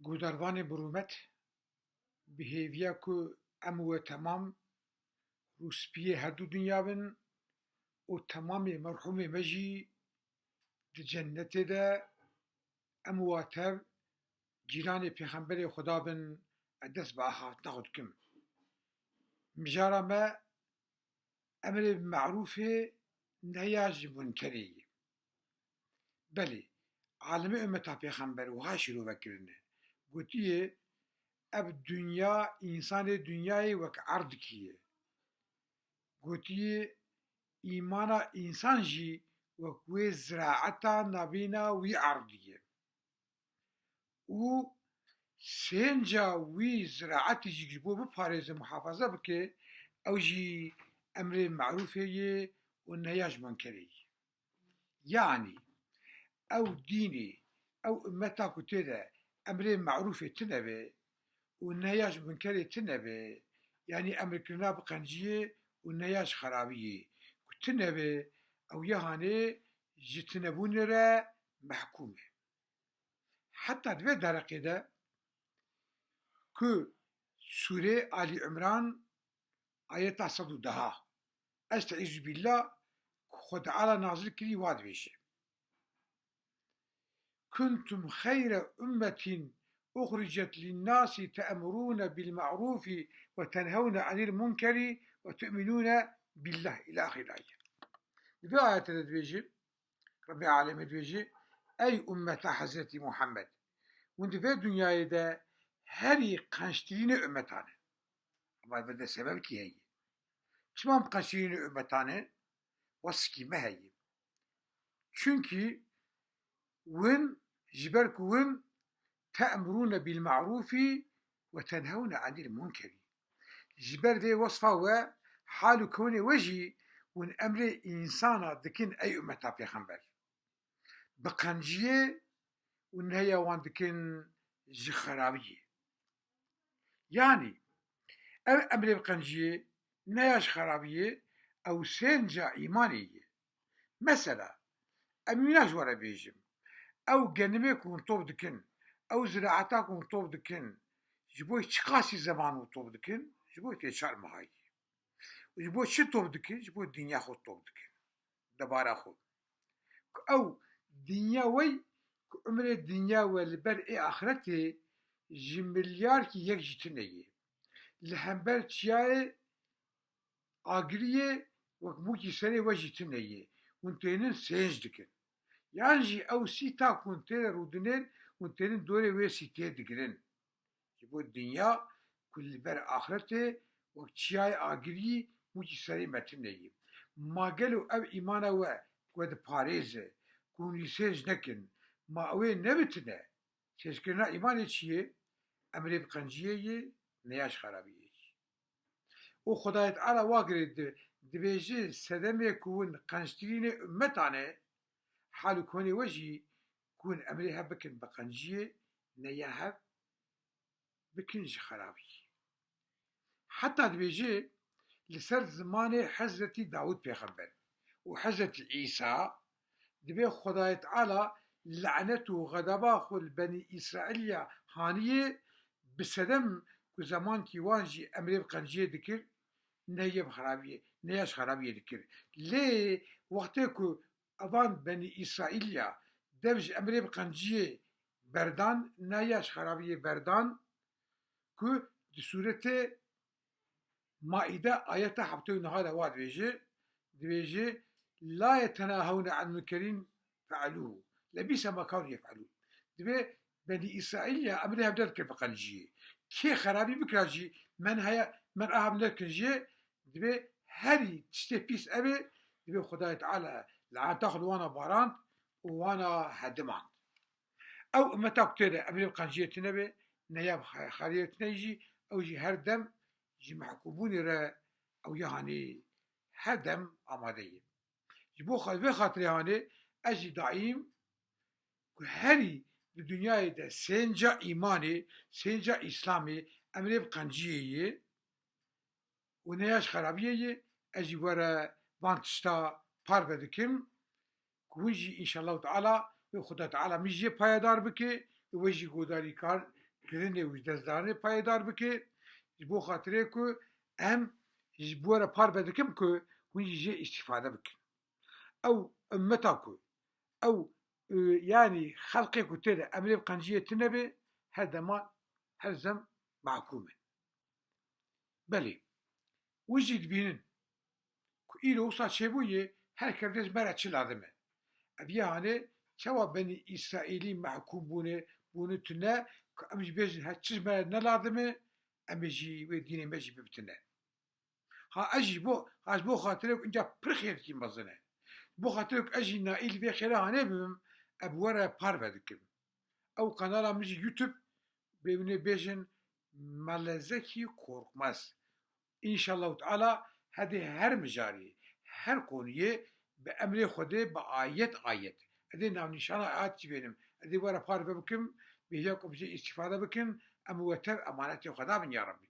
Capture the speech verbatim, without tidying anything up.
Guhdarvanê bi rûmet, bi hêviya ku em û we temam rûspiyê her du dinya bin û temamê merhûmê me jî di cennetê de em û we tev cîranê Pêxemberê Xuda bin, ez dest bi axaftina xwe dikim. Mijara me emrê bi merûfê, nehiya ji munkerê ye. Belê, alimê ummeta Pêxember wiha şîrove kirine. Gotiye, ev dinya, însanê dinyayê wek erdikî ye. Gotiye, îmana însan jî wek wê ziraeta navîna wî erdî ye. Û sênca wî ziraetî jî ji bo biparêze, muhafaza bike, ew jî emrê merûfê ye û nehiya ji munkerê ye. Yanî ew dînê, ew ummeta ku tê de emrê merûfê tine be û nehiya ji munkerê tine be, yanî emrkirina bi qenciyê û nehiya ji xerabiyê ku tine be, ew ya hanê ji tinebûnê re mehkûm e. Heta di vê dereqê de ku Sûrê Alî Imran ayeta sed û deh, Estaizu billah, ku Xwe Teala nazil kirî, wa dibêje: Kuntum xeyre ummetin uxricet linnasi te'murûne bil ma'rûfi ve tenhewne anil munkeri ve tu'minûne billah, ila axiril aye. Di vê ayetê de dibêje, Rebê Alemê dibêje, ey ummeta Hezretî Muhammed, hûn di vê dinyayê de herî qençtirînê ummetan e. Ama vê de sebebkî heye. Çima em qençtirînê ummetan e? Weskî me heye. Çunkî win, ji ber ku win te'murûne bil ma'rûfî ve tenhewne anil munkerî. Ji ber vê wesfa we, hal û kewnê we jî hûn emrê însana dikin, ey ummeta Pêxember. Bi qenciyê û nehiya wan dikin ji xerabiyê. Yanî ev emrê bi qenciyê, nehiya ji xerabiyê, ew sênca îmanê ye. Mesela, em wîna ji we re bêjim, ew genimê ku hûn top dikin, ew ziraeta ku hûn top dikin, ji bo çiqasî zeman hûn top dikin? Ji bo tê çar meha ye. Û ji bo çi top dikin? Ji bo dinya xwe top dikin. Debara xwe. Ku ew dinya wey, ku umrê dinya we li ber ê axretê ji milyarkî yek jî tune ye. Li hember çiyayê agiriyê wek mûkî serê we jî tune ye. Hûn tênin sênc dikin. Yan jî ew sîta ku hûn tê de rûdinên, hûn tênin dorê wê sîtê digirin. Ji bo dinya ku li ber axretê wek çiyayê agirî mûkî serê me tune ye. Ma gelo ev îmana we ku we diparêze, ku hûn wî sênc nekin, ma ew ê nebitine? Sêzkirina îmanê çi ye? Emrê bi qenciyê ye, neya ji xerabiyê ye. Û Xwedayê Teala wa girê di-, dibêje, sedemê ku hûn qenctirînê ummetan e, hal û konê we jî ku hûn emrê hev bikin bi qenciyê, neya hev bikin ji xerabiyê. Heta dibêje, li ser zimanê Hezretî Dawûd pêxember û Hezretî Îsa, dibê Xwedayê Teala lenet û xedeba xwe li Benî Îsraîliya haniyê, bi sedem ku zemankî wan jî emrê bi qenciyê dikir, nehiye bi xerabiyê, nehiya ji xerabiyê dikir. Lê wextê ku evan Benî Îsraîliya dev ji emrê bi qenciyê berdan, nehiya ji xerabiyê berdan, ku di sûretê Maîde ayeta hevtê û neh de wa dibêje, dibêje, "La yetenahewne an munkerîn fe'elûhu, lebîse ma kanu yef'elûn." Dibê Benî Îsraîliya emrê hev nedikin bi qenciyê. Kê xerabî bikira jî, men heye, men a hev nedikin jê, dibê herî tiştê pîs ev ê, dibê Xwedayê Teala laneta xwe li wana barand û wana hedimand. Ew ummeta ku tê de emrê bi qenciyê tune be, neya bi xe-, xeriyê tune jî, ew jî her dem ji mehkûmbûnê re ew ya hanê her dem amade ye. Ji bo xa-, vê xatirê hanê ez jî daîm ku herî di dinyayê de sênca îmanê, sênca Îslamê, emrê bi qenciyê ye û neya ji xerabiyê ye, ez jî we re van tişta parve dikim. Ku hûn jî, înşallahu teala, wê Xuda Teala min jê payedar bike, wê jî godarîkar, kirinê û ji destdarinê payedar bike, ji bo xatirê ku em ji bo re parve dikim ku hûn jî jê îstîfade bikin. Ew ummeta ku, ew, e, yanî xelqê ku tê de emrê bi qenciyê tune be, her dema, her zem mahkûm in. Belê, wî jî dibînin ku îro wisa çêbûye, her kevdê ji me re çi lazim e. Ev yê hanê çawa Benî Îsraîlî mehkûm bûne, bûne tune, ku em jî bêjin her çi ji me re ne lazim e, em ê jî wê dînê me jî bibitine. Ha ez jî bo, ha ji bo xatirê ku inca pir xêr dikî mezin e. Bo xatirê ku ez jî naîl vê xêra hanê bibim, ev were parve dikim. Ew kanala min jî YouTube, bê hûn ê bêjin Mele Zekî Korkmaz. Înşallahu Teala hedê her mijarê, her konuyê bi emrê Xwedê, bi ayet ayet. Ez ê navnîşana ayet jî bênim. Ez ê were parve bikim, bêje ku em jê îstîfade bikin, em û we tev emanetê Xweda bin ya Rebbî.